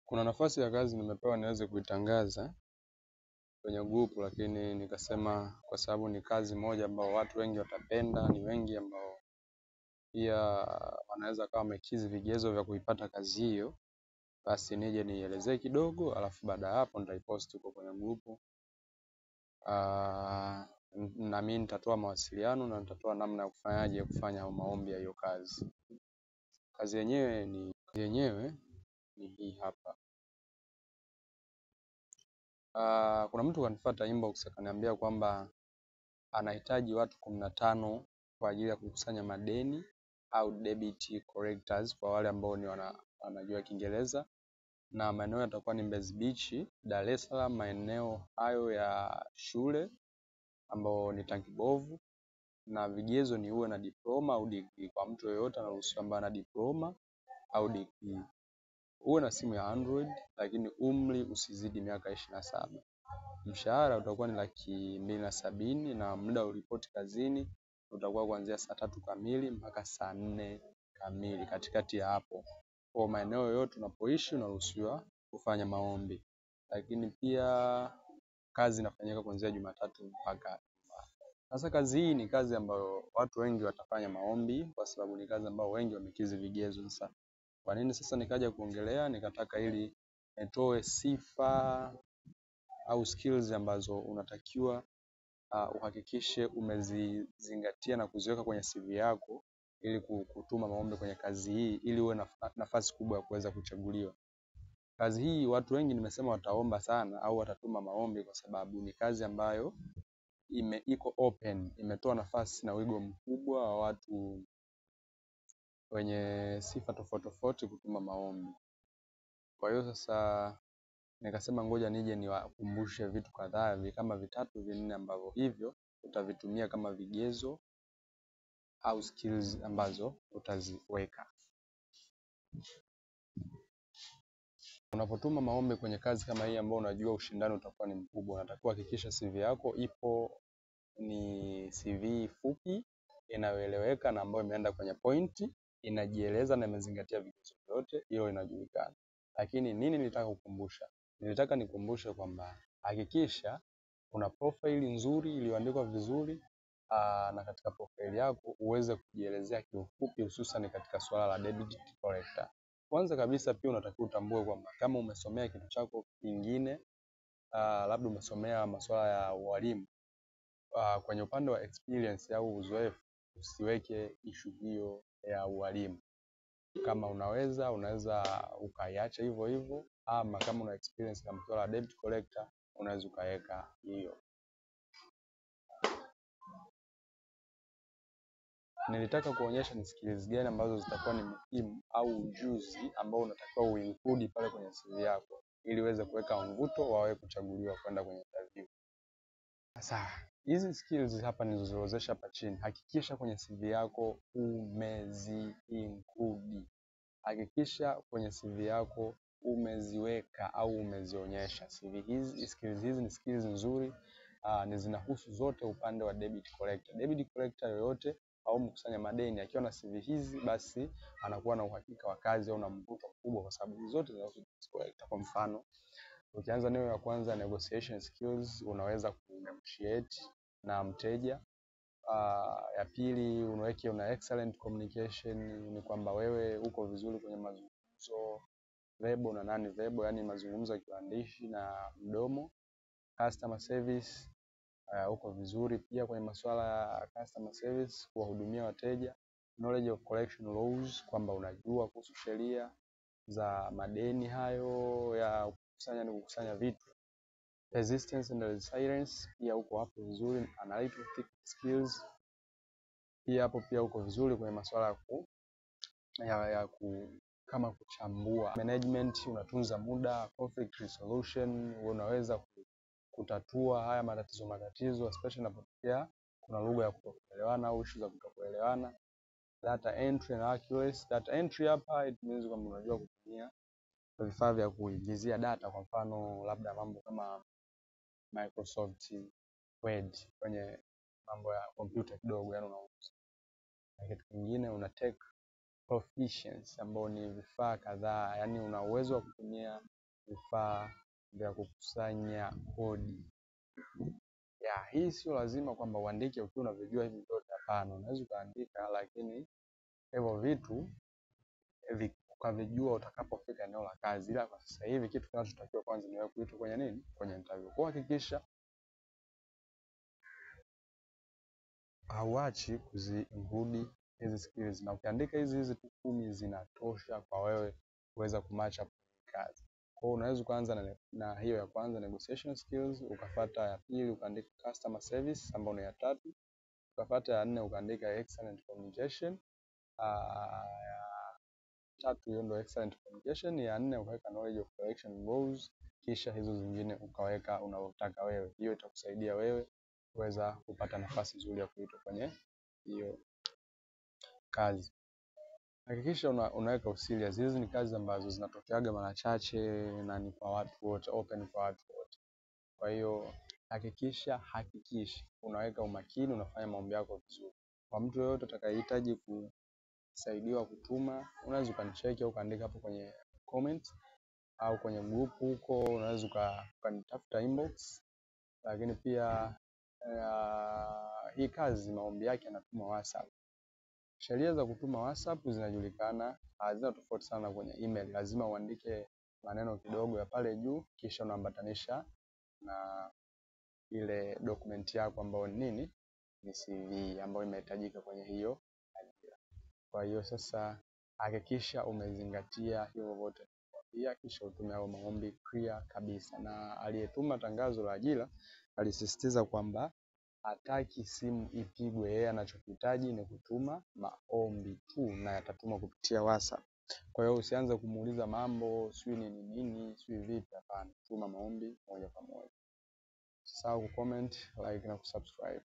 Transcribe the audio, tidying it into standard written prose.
Kuna nafasi ya kazi nimepewa niweze kuitangaza kwenye grupu, lakini nikasema kwa sababu ni kazi moja ambao watu wengi watapenda, ni wengi ambao pia wanaweza kama wamekidhi vigezo vya kuipata kazi hiyo, basi nije nielezee kidogo, alafu baada ya hapo nitaipost huko kwenye grupu. Na mimi nitatoa mawasiliano na nitatoa namna ya kufanyaje kufanya maombi ya hiyo kazi. Kazi yenyewe ni hii hapa. Kuna mtu kanifuata inbox akaniambia kwamba anahitaji watu 15 kwa ajili ya kukusanya madeni au debt collectors kwa wale ambao ni wanajua Kiingereza, na maeneo yatakuwa ni Mbezi Beach, Dar es Salaam, maeneo hayo ya shule ambao ni tanki bovu, na vigezo ni uwe na diploma au degree. Kwa mtu yoyote anaruhusiwa ambaye ana diploma au degree. Uwe na simu ya Android, lakini umri usizidi miaka 27. Mshahara utakuwa ni 270,000 na muda wa kuripoti kazini utakuwa kuanzia saa 3 kamili mpaka saa 4 kamili, katikati ya hapo. Kwa maeneo yoyote unapoishi unaruhusiwa kufanya maombi. Lakini pia kazi inafanyika kuanzia Jumatatu mpaka Ijumaa. Sasa kazi hii ni kazi ambayo watu wengi watafanya maombi kwa sababu ni kazi ambayo wengi wamekidhi vigezo. Sasa kwa nini sasa nikaja kuongelea? Nikataka ili nitoe sifa au skills ambazo unatakiwa uhakikishe umezizingatia na kuziweka kwenye CV yako ili kutuma maombi kwenye kazi hii ili uwe na nafasi kubwa ya kuweza kuchaguliwa. Kazi hii watu wengi nimesema wataomba sana au watatuma maombi kwa sababu ni kazi ambayo iko open, imetoa nafasi na wigo mkubwa wa watu wenye sifa tofauti tofauti kutuma maombi. Kwa hiyo sasa nikasema ngoja nije niwakumbushe vitu kadhaa kama vitatu vinne ambavyo hivyo utavitumia kama vigezo au skills ambazo utaziweka. Unapotuma maombi kwenye kazi kama hii ambayo unajua ushindani utakuwa ni mkubwa, unatakiwa hakikisha CV yako ipo ni CV fupi inayoeleweka na ambayo imeenda kwenye pointi, inajieleza na imezingatia vigezo vyote, hiyo inajulikana. Lakini nini nilitaka kukumbusha? Nilitaka nikumbushe kwamba hakikisha una profile nzuri iliyoandikwa vizuri, na katika profile yako uweze kujielezea kiufupi, hususan katika swala la debt collector. Kwanza kabisa pia unatakiwa utambue kwamba kama umesomea kitu chako kingine, labda umesomea masuala ya ualimu, kwenye upande wa experience au uzoefu usiweke issue hiyo ya ualimu. Kama unaweza ukaiacha hivyo hivyo, ama kama una experience na masuala ya debt collector unaweza ukaweka hiyo. Nilitaka kuonyesha ni skills gani ambazo zitakuwa ni muhimu au ujuzi ambao unatakiwa uinclude pale kwenye CV yako ili uweze kuweka mvuto wa wewe kuchaguliwa kwenda kwenye interview. Sasa hizi skills hapa nilizoorodhesha hapa chini, hakikisha kwenye CV yako umezi include. Hakikisha kwenye CV yako umeziweka au umezionyesha. CV hizi, skills hizi ni skills nzuri, ni zinahusu zote upande wa debt collector. Debt collector yoyote au mkusanya madeni akiwa na CV hizi, basi anakuwa na uhakika wa kazi au na mvuto mkubwa, kwa sababu hizi zote zinahusu debt collector. Kwa mfano, ukianza neno ya kwanza negotiation skills, unaweza kunegotiate na mteja. Ya pili unaweke una excellent communication, ni kwamba wewe uko vizuri kwenye mazungumzo verbal na non verbal, yani mazungumzo ya kiandishi na mdomo. Customer service, uko vizuri pia kwenye masuala ya customer service, kuwahudumia wateja. Knowledge of collection laws, kwamba unajua kuhusu sheria za madeni hayo ya kukusanya ni kukusanya vitu. Persistence and resilience, pia uko hapo vizuri. Analytical skills, pia hapo pia uko vizuri kwenye masuala ya kama kuchambua. Management, unatunza muda. Conflict resolution, unaweza kutatua haya matatizo especially inapotokea kuna lugha ya kutokuelewana au issue za kutokuelewana. Data entry and accuracy. Data entry hapa it means kwamba unajua kutumia vifaa vya kuingizia data, kwa mfano labda mambo kama Microsoft Word kwenye mambo ya kompyuta kidogo, yani unauza. Na kitu kingine una tech proficiency ambao ni vifaa kadhaa, yani una uwezo wa kutumia vifaa vya kukusanya kodi. Ya, hii sio lazima kwamba uandike ukiwa unavijua hivi vyote, hapana. Unaweza ukaandika, lakini hivyo vitu ukavijua utakapofika eneo la kazi, ila kwa sasa hivi kitu kinachotakiwa kwanza ni wewe kuitwa kwenye nini, kwenye interview. Kwa hakikisha hauachi kuzi-include hizi skills, na ukiandika hizi hizi tu 10 zinatosha kwa wewe kuweza kumatch up kazi. Kwa hiyo unaweza kuanza na hiyo ya kwanza negotiation skills, ukafuata ya pili ukaandika customer service ambayo ni ya tatu, ukafuata ya nne ukaandika excellent communication, ya tatu hiyo ndio excellent communication, ya nne ukaweka knowledge of collection goals, kisha hizo zingine ukaweka unavyotaka wewe. Hiyo itakusaidia wewe kuweza kupata nafasi nzuri ya kuitwa kwenye hiyo kazi. Hakikisha unaweka userious. Hizi ni kazi ambazo zinatokeaga mara chache na ni kwa watu wote, open kwa watu wote. Kwa hiyo hakikisha unaweka umakini, unafanya maombi yako vizuri. Kwa mtu yoyote atakayehitaji kusaidiwa kutuma, unaweza ukanicheki au ukaandika hapo kwenye comment au kwenye group huko, unaweza ukanitafuta inbox. Lakini pia hii kazi maombi yake yanatumwa WhatsApp. Sheria za kutuma WhatsApp zinajulikana, hazina tofauti sana kwenye email. Lazima uandike maneno kidogo ya pale juu, kisha unaambatanisha na ile document yako ambayo ni nini, ni CV ambayo imehitajika kwenye hiyo ajira. Kwa hiyo sasa hakikisha umezingatia hivyo vyote pia, kisha utume hayo maombi clear kabisa. Na aliyetuma tangazo la ajira alisisitiza kwamba hataki simu ipigwe, yeye anachokihitaji ni kutuma maombi tu na yatatuma kupitia WhatsApp. Kwa hiyo usianze kumuuliza mambo sijui nini nini sijui vipi, hapana. Tuma maombi moja kwa moja. Usisahau kucomment, like na kusubscribe.